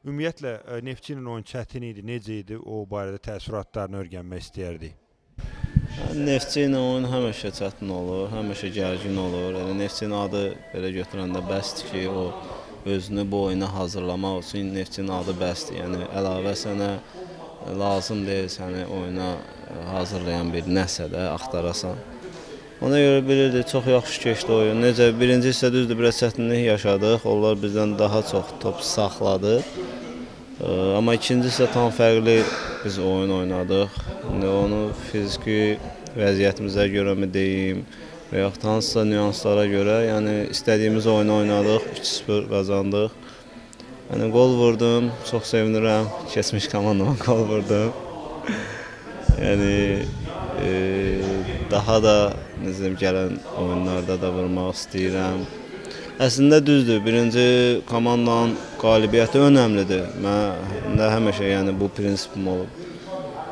Ümumiyyətlə Neftçi ilə oyun çətin idi, necə idi? O barədə təəssüratlarını öyrənmək istəyərdik. Neftçi ilə oyun həmişə çətin olur, həmişə gərgin olur. Elə Neftçinin adı belə götürəndə bəsdir ki, o özünü bu oyuna hazırlamaq üçün Neftçinin adı bəsdir. Yəni əlavə sənə lazım deyil səni oyuna hazırlayan bir nəsə də axtarasan. Ona görə bilirdik, çox yaxşı keçdi oyun. Necə, birinci hissə düzdür, biraz çətinlik yaşadıq. Onlar bizdən daha çox top saxladı. Amma ikinci hissə tam fərqli biz oyun oynadıq. İndi onu fiziki vəziyyətimizə görə mi deyim və yaxud hansısa nüanslara görə, yəni istədiyimiz oyunu oynadıq, 3-0 qazandıq. Yəni qol vurdum, çox sevinirəm. Keçmiş komandama qol vurdum. Yəni daha da necə deyim, gələn oyunlarda da vurmaq istəyirəm. Əslində düzdür, birinci komandanın qalibiyyəti önəmlidir. Mən də həmişə yəni bu prinsipim olub.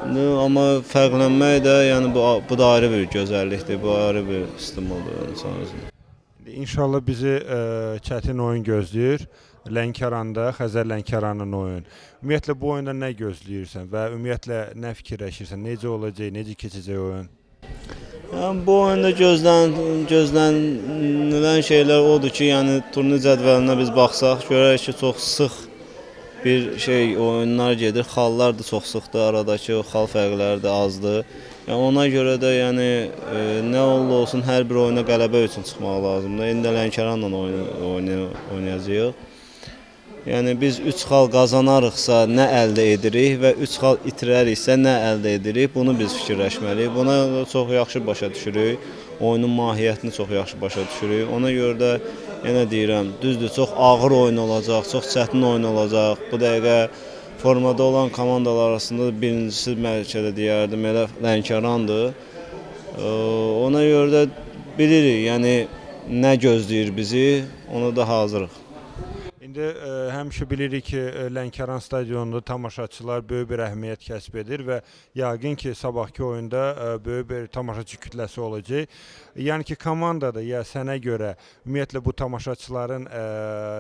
İndi, amma fərqlənmək də yəni bu da ayrı bir gözəllikdir, bu ayrı bir stimuldur insan özünə. İnşallah bizi çətin oyun gözləyir. Lənkəranda, Xəzər Lənkəranın oyun. Ümumiyyətlə bu oyunda nə gözləyirsən və ümumiyyətlə nə fikirləşirsən? Necə olacaq, necə keçəcək oyun? Yəni bu oyunda gözlənilən şeylər odur ki, yəni turnir cədvəlinə biz baxsaq, görərik ki, çox sıx bir şey oyunlar gedir. Xallar da çox sıxdır, aradakı o xal fərqləri də azdır. Yəni ona görə də yəni nə oldu olsun hər bir oyuna qələbə üçün çıxmaq lazımdır. İndi də Lənkəranla oynayacağıq. Yəni biz 3 xal qazanarıqsa nə əldə edirik və 3 xal itirəriksə nə əldə edirik? Bunu biz fikirləşməliyik. Buna çox yaxşı başa düşürük. Oyunun mahiyyətini çox yaxşı başa düşürük. Ona görə də yenə deyirəm, düzdür, çox ağır oyun olacaq, çox çətin oyun olacaq. Bu dəqiqə formada olan komandalar arasında birincisi bəlkə də deyərdim elə Lənkərandır. Ona görə də bilirik, yəni nə gözləyir bizi, ona da hazırıq. İndi həmişə bilirik ki, Lənkəran stadionunda tamaşaçılar böyük bir əhəmiyyət kəsb edir və yəqin ki, sabahkı oyunda böyük bir tamaşaçı kütləsi olacaq. Yəni ki, komandada ya sənə görə ümumiyyətlə bu tamaşaçıların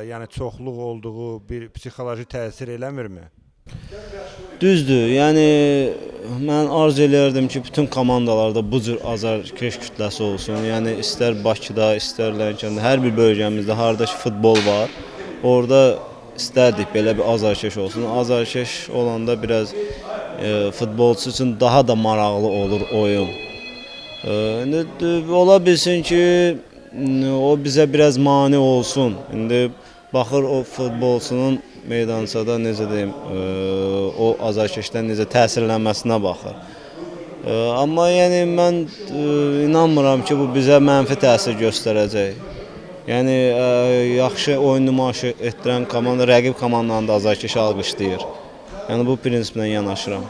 yəni çoxluq olduğu bir psixoloji təsir eləmirmi? Düzdür, yəni mən arzu eləyərdim ki, bütün komandalarda bu cür azarkeş kütləsi olsun. Yəni istər Bakıda, istər Lənkəranda, hər bir bölgəmizdə harda ki futbol var, orada istərdik belə bir azarkeş olsun. Azarkeş olanda biraz futbolçu üçün daha da maraqlı olur oyun. İndi ola bilsin ki, o bizə biraz mane olsun. İndi baxır o futbolçunun meydançada necə deyim, o azarkeşdən necə təsirlənməsinə baxır. Amma yəni mən inanmıram ki, bu bizə mənfi təsir göstərəcək. Yəni yaxşı oyun nümayişi etdirən komanda rəqib komandanı da azarkeşi alqışlayır. Yəni bu prinsiplə yanaşıram.